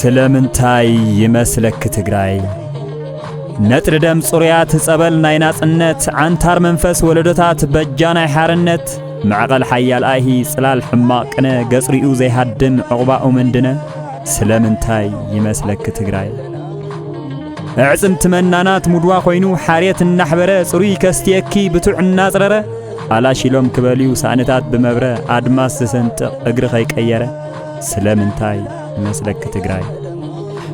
ስለምንታይ ይመስለኪ ትግራይ? ነጥሪ ደም ጽሩያት ጸበል ናይ ናጽነት፣ ዓንታር መንፈስ ወለዶታት በጃ ናይ ሓርነት፣ መዕቐል ሓያል ኣይሂ ጽላል ሕማቕ ቅነ፣ ገጽሪኡ ዘይሃድም ዕቑባኡ መንድነ። ስለምንታይ ይመስለኪ ትግራይ? ኣዕጽምቲ መናናት ሙድዋ ኮይኑ፣ ሓርየት እናሕበረ፣ ጽሩይ ከስትየኪ ብቱዕ እናጽረረ፣ ኣላሺሎም ክበልዩ ሳእንታት ብመብረ፣ ኣድማስ ዝሰንጥቕ እግሪ ከይቀየረ። ስለምንታይ ይመስለኪ ትግራይ?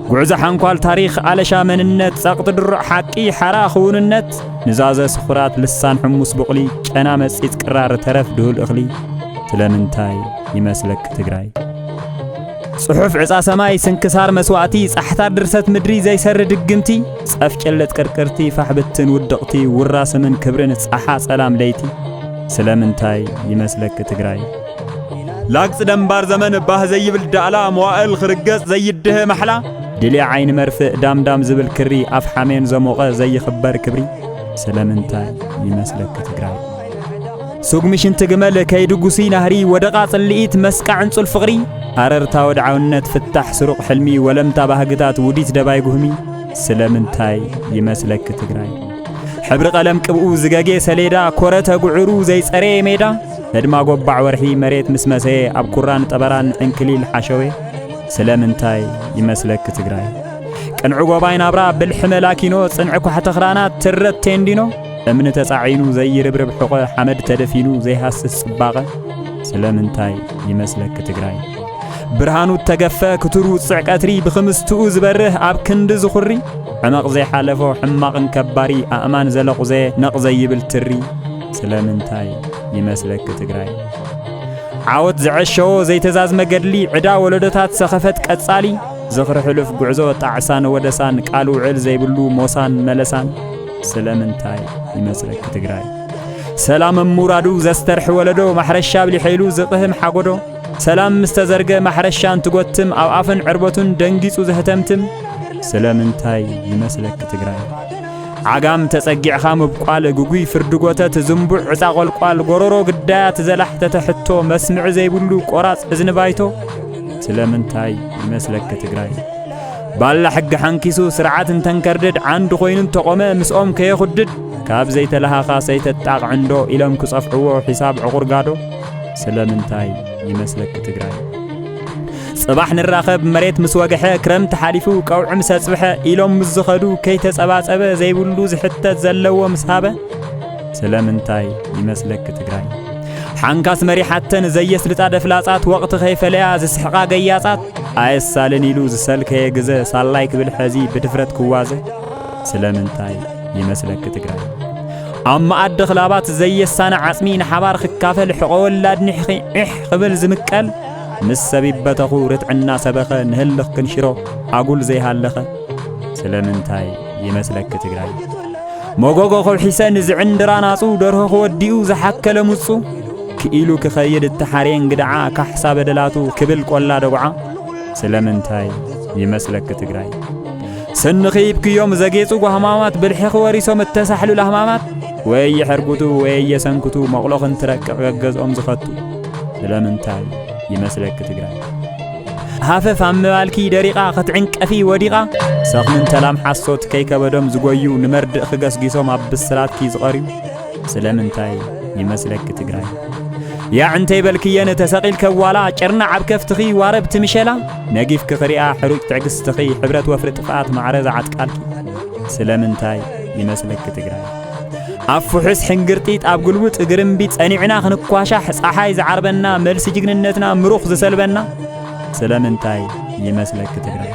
ጉዕዞ ሓንኳል ታሪኽ፣ ኣለሻ መንነት፣ ጸቕጢ ድሩዕ ሓቂ፣ ሓራ ክውንነት፣ ንዛዘ ስኹራት ልሳን ሕሙስ ቡቕሊ፣ ጨና መጺጽ ቅራር ተረፍ ድሁል እኽሊ። ስለምንታይ ይመስለኪ ትግራይ? ጽሑፍ ዕጻ ሰማይ፣ ስንክሳር መስዋእቲ፣ ጻሕታት ድርሰት ምድሪ ዘይሰሪ ድግምቲ፣ ጸፍ ጨለጥ ቅርቅርቲ፣ ፋሕ ብትን ውድቕቲ፣ ውራ ስምን ክብርን ጻሓ ጸላም ለይቲ። ስለምንታይ ይመስለኪ ትግራይ? ላግጺ ደንባር ዘመን ባህ ዘይብል ዳእላ፣ መዋእል ክርገጽ ዘይድህ ማሕላ፣ ድልያ ዓይኒ መርፍእ ዳምዳም ዝብል ክሪ፣ ኣፍ ሓሜን ዘሞቐ ዘይኽበር ክብሪ። ስለምንታይ ይመስለኪ ትግራይ? ስጉሚ ሽንቲ ግመል ከይድጉሲ ናህሪ፣ ወደቓ ጽልኢት መስቃ ዕንጹል ፍቕሪ፣ ሃረርታ ወድዓውነት ፍታሕ ስሩቕ ሕልሚ፣ ወለምታ ባህግታት ውዲት ደባይ ጉህሚ። ስለምንታይ ይመስለኪ ትግራይ? ሕብሪ ቀለም ቅብኡ ዝገጌ ሰሌዳ፣ ኮረ ተጉዕሩ ዘይጸረየ ሜዳ፣ ህድማ ጎባዕ ወርሒ መሬት ምስ መሰየ፣ ኣብ ኩራን ጠበራን ዕንክሊል ሓሸዌ። ስለምንታይ ይመስለኪ ትግራይ? ቅንዒ ጎባይ ናብራ ብልሒ መላኪኖ፣ ጽንዒ ኳሕቲ ኽራናት ትረት ቴንዲኖ፣ እምኒ ተጻዒኑ ዘይርብርብ ሕቖ፣ ሓመድ ተደፊኑ ዘይሃስስ ጽባቐ። ስለምንታይ ይመስለኪ ትግራይ? ብርሃኑ እተገፈ ክቱር ውጽዕ ቀትሪ፣ ብኽምስትኡ ዝበርህ ኣብ ክንዲ ዝኹሪ፣ ዕመቕ ዘይሓለፎ ሕማቕን ከባሪ፣ ኣእማን ዘለቑዘ ነቕ ዘይብል ትሪ። ስለምንታይ ይመስለኪ ትግራይ? ዓወት ዝዐሸዎ ዘይተዛዝመ ገድሊ፣ ዕዳ ወለዶታት ሰኸፈት ቀጻሊ፣ ዝኽሪ ሕሉፍ ጉዕዞ ጣዕሳን ወደሳን፣ ቃል ውዕል ዘይብሉ ሞሳን መለሳን። ስለምንታይ ይመስለኪ ትግራይ? ሰላም እምውራዱ ዘስተርሒ ወለዶ፣ ማሕረሻ ብሊሐይሉ ዝቕህም ሓጎዶ፣ ሰላም ምስ ተዘርገ ማሕረሻ እንትጎትም፣ ኣብ ኣፍን ዕርበቱን ደንጊጹ ዘህተምትም። ስለምንታይ ይመስለኪ ትግራይ? ዓጋም ተጸጊዕኻ ምብቋል፣ ግጉይ ፍርዲ ጎተት ዝንቡዕ ዕጻ ቆልቋል፣ ጎሮሮ ግዳያት ዘላሕተተ ሕቶ፣ መስምዒ ዘይብሉ ቆራጽ እዝኒ ባይቶ። ስለምንታይ ይመስለኪ ትግራይ? ባላ ሕጊ ሓንኪሱ ስርዓት እንተንከርድድ፣ ዓንዲ ኮይኑ እንተቖመ ምስኦም ከየኹድድ፣ ካብ ዘይተለሃኻ ሰይተጣቕ ዕንዶ ኢሎም ክጸፍዕዎ ሒሳብ ዕቑር ጋዶ። ስለምንታይ ይመስለኪ ትግራይ? ጽባሕ ንራኸብ መሬት ምስ ወግሐ፣ ክረምቲ ሓሊፉ ቀውዒ ምስ ኣጽብሐ ኢሎም ምስ ዝኸዱ፣ ከይተጸባጸበ ዘይብሉ ዝሕተት ዘለዎ ምስ ሃበ። ስለምንታይ ይመስለኪ ትግራይ? ሓንካስ መሪሓተን ዘየስልጣ ደፍላጻት፣ ወቕቲ ከይፈለያ ዝስሕቓ ገያጻት፣ ኣየሳልን ኢሉ ዝሰልከየ ግዘ ሳላይ ክብል ሐዚ ብድፍረት ክዋዘ። ስለምንታይ ይመስለኪ ትግራይ? ኣብ መኣዲ ክላባት ዘየሳነ ዓጽሚ ንሓባር ክካፈል ሕቖ ወላድ ኒሕኺ ዒሕ ክብል ዝምቀል፣ ምስ ሰብ ይበተኹ ርትዕና ሰበኸ ንህልኽ ክንሽሮ ኣጉል ዘይሃለኸ። ስለምንታይ ይመስለኪ ትግራይ? መጎጎ ከውሒሰ ንዝዕንድራ ናጹ፣ ደርሆ ክወዲኡ ዝሓከለ ሙጹ፣ ክኢሉ ክኸይድ እተሓርየ እንግድዓ፣ ካሕሳ በደላቱ ክብል ቆላ ደጉዓ። ስለምንታይ ይመስለኪ ትግራይ? ስንኺ ሂብክዮም ዘጌጹ ጓህማማት፣ ብልሕኺ ወሪሶም እተሳሕሉ ላህማማት፣ ወይ የሐርጉቱ ወይ የሰንክቱ፣ መቕሎ ክንትረቅቕ ገገዝኦም ዝኸቱ። ስለምንታይ ይመስለኪ ትግራይ? ሃፈፍ ኣብ ምባልኪ ደሪቓ፣ ክትዕንቀፊ ወዲቓ፣ ሰኽምን ተላም ሓሶት ከይከበዶም ዝጎዩ፣ ንመርድእኺ ገስጊሶም ኣብ ብስራትኪ ዝቐርዩ። ስለምንታይ ይመስለኪ ትግራይ? ያዕ እንተይበልክየን ተሰቒልከ ዋላ፣ ጭርናዕ ኣብ ከፍትኺ ዋረብቲ ምሸላ፣ ነጊፍኪ ክሪኣ ሕሩጭ ትዕግስትኺ፣ ሕብረት ወፍሪ ጥፍኣት ማዕረ ዝዓጥቃልኪ። ስለምንታይ ይመስለኪ ትግራይ? ኣብ ፍሑስ ሕንግርጢጥ ኣብ ግልቡጥ ግርምቢጥ ጸኒዕና ክንኳሻሕ፣ ጸሓይ ዝዓርበና፣ መልሲ ጅግንነትና ምሩኽ ዝሰልበና። ስለምንታይ ይመስለኪ ትግራይ?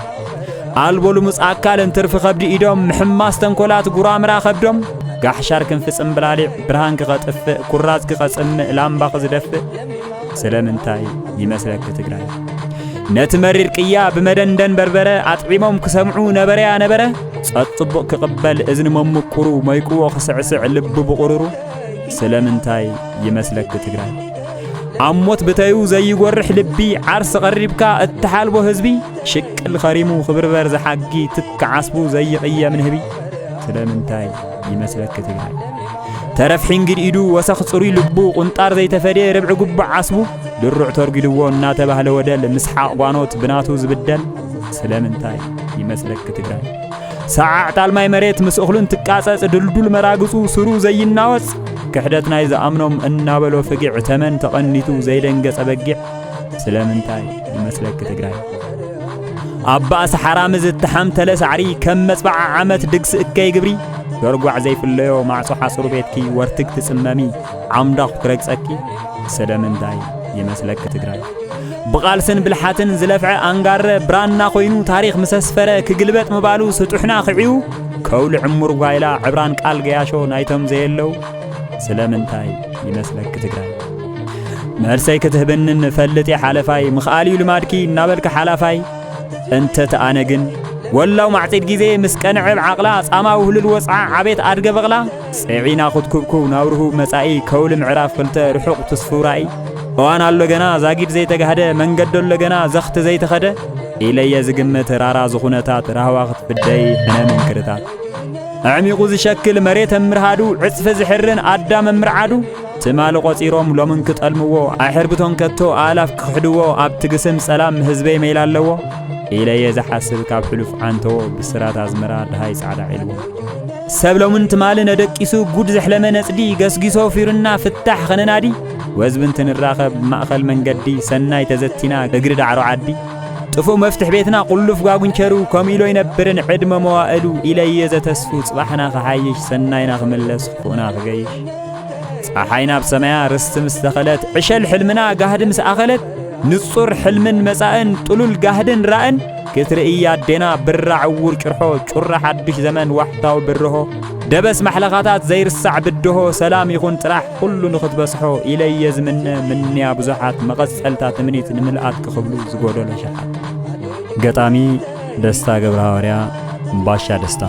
ኣልቦ ልሙጽ ኣካል እንትርፊ ከብዲ ኢዶም፣ ምሕማስ ተንኮላት ጉራምራ ከብዶም፣ ጋሕሻር ክንፊ ጽምብላሊዕ፣ ብርሃንኪ ከጥፍእ፣ ኩራዝኪ ከጽምእ፣ ላምባኺ ዝደፍእ። ስለምንታይ ይመስለኪ ትግራይ? ነቲ መሪር ቅያ ብመደንደን በርበረ ኣጥዒሞም ክሰምዑ ነበረያ ነበረ፣ ጸጥ ጽቡቕ ክቕበል እዝኒ መምቁሩ፣ መይቅዎ ክስዕስዕ ልቢ ብቑሩሩ። ስለምንታይ ይመስለኪ ትግራይ? ኣብ ሞት ብተዩ ዘይጎርሕ ልቢ፣ ዓርሲ ቀሪብካ እትሓልቦ ህዝቢ፣ ሽቅል ከሪሙ ክብርበር ዝሓጊ፣ ትክ ዓስቡ ዘይቕየም ንህቢ። ስለምንታይ ይመስለኪ ትግራይ? ተረፍ ሒንጊድ ኢዱ፣ ወሰኽ ጽሩይ ልቡ፣ ቁንጣር ዘይተፈድየ ርብዒ ጉቡዕ ዓስቡ፣ ድሩዕ ተርጊድዎ እናተባህለ ወደል፣ ምስሓቕ ጓኖት ብናቱ ዝብደል። ስለምንታይ ይመስለኪ ትግራይ? ሰዓዕ ጣልማይ መሬት ምስ እኽሉን ትቃጸጽ፣ ድልዱል መራግጹ ስሩ ዘይናወጽ፣ ክሕደት ናይ ዝኣምኖም እናበሎ ፍጊዕ ተመን ተቐኒቱ ዘይደንገጸ በጊዕ፣ ስለምንታይ ይመስለኪ ትግራይ? ኣባእሲ ሓራሚ ዝተሓምተለ ሳዕሪ፣ ከም መጽባዓ ዓመት ድግሲ እከይ ግብሪ፣ ዶርጓዕ ዘይፍለዮ ማዕጾ ሓጹር ቤትኪ ወርትግ ትጽመሚ፣ ዓምዳኹ ክረግጸኪ፣ ስለምንታይ ይመስለኪ ትግራይ? ብቓልስን ብልሓትን ዝለፍዐ ኣንጋረ ብራና ኮይኑ ታሪኽ ምስ ኣስፈረ ክግልበጥ ምባሉ ስጡሕና ክዕዩ፣ ከውሊ ዕሙር ጓይላ ዕብራን ቃል ገያሾ ናይቶም ዘየለው፣ ስለምንታይ ይመስለኪ ትግራይ? መልሰይ ክትህብንን ፈልጥ እየ ሓለፋይ፣ ምኽኣል እዩ ልማድኪ እናበልኪ ሓላፋይ፣ እንተ ተኣነ ግን፣ ወላው ማዕጺድ ግዜ ምስ ቀንዐ ብዓቕላ፣ ጻማ ውህሉል ወጽዓ ዓቤት ኣድገ በቕላ፣ ጸዒና ክትኩብኩብ ናብ ርሁብ መጻኢ፣ ከውሊ ምዕራፍ ክልተ ርሑቕ ትስፉ ራኢ። እዋን ኣሎ ገና ዛጊድ ዘይተጋህደ፣ መንገዲ ኣሎ ገና ዘኽቲ ዘይተኸደ፣ ኢለየ ዝግምት ራራ ዝኹነታት፣ ራህዋ ክትፍደይ ሕነ መንክርታት። ኣዕሚቑ ዝሸክል መሬት እምርሃዱ፣ ዕጽፊ ዝሕርን ኣዳም እምርዓዱ፣ ትማሊ ቆጺሮም ሎምን ክጠልምዎ፣ ኣይሕርብቶን ከቶ ኣእላፍ ክኽሕድዎ፣ ኣብቲ ግስም ጸላም ህዝበይ መይላ ኣለዎ፣ ኢለየ ዝሓስብ ካብ ሕሉፍ ዓንተዎ፣ ብስራት ኣዝመራ ደሃይ ጻዕዳ ዒልዎ። ሰብ ሎምን ትማልን ኣደቂሱ፣ ጉድ ዘሕለመ ነጽዲ፣ ገስጊሶ ፊሩና ፍታሕ ኸነናዲ፣ ወዝቢ እንትንራኸብ ማእኸል መንገዲ፣ ሰናይ ተዘቲና እግሪ ዳዕሮ ዓዲ፣ ጥፉእ መፍትሕ ቤትና ቁሉፍ ጓጉንቸሩ፣ ከምኡ ኢሎ ይነብርን ዕድመ መዋእሉ፣ ኢለየ ዘተስፉ ጽባሕና ክሓይሽ፣ ሰናይና ክምለስ፣ ክፉእና ክገይሽ። ጸሓይ ናብ ሰማያ ርስቲ ምስ ተኸለት፣ ዕሸል ሕልምና ጋህዲ ምስ ኣኸለት፣ ንጹር ሕልምን መጻእን፣ ጥሉል ጋህድን ራእን፣ ክትርእይ ኣዴና ብራ ዕዉር ጭርሖ፣ ጩራ ሓድሽ ዘመን ዋሕታዊ ብርሆ፣ ደበስ ማሕለኻታት ዘይርሳዕ ብድሆ፣ ሰላም ይኹን ጥራሕ ኩሉ ንኽትበስሖ፣ ኢለየ ዝምነ ምንያ ብዙሓት፣ መቐጸልታ ትምኒት ንምልኣት ክኽብሉ ዝጎደሎ ሸሓት። ገጣሚ ደስታ ገብረሃዋርያ፣ ባሻ ደስታ።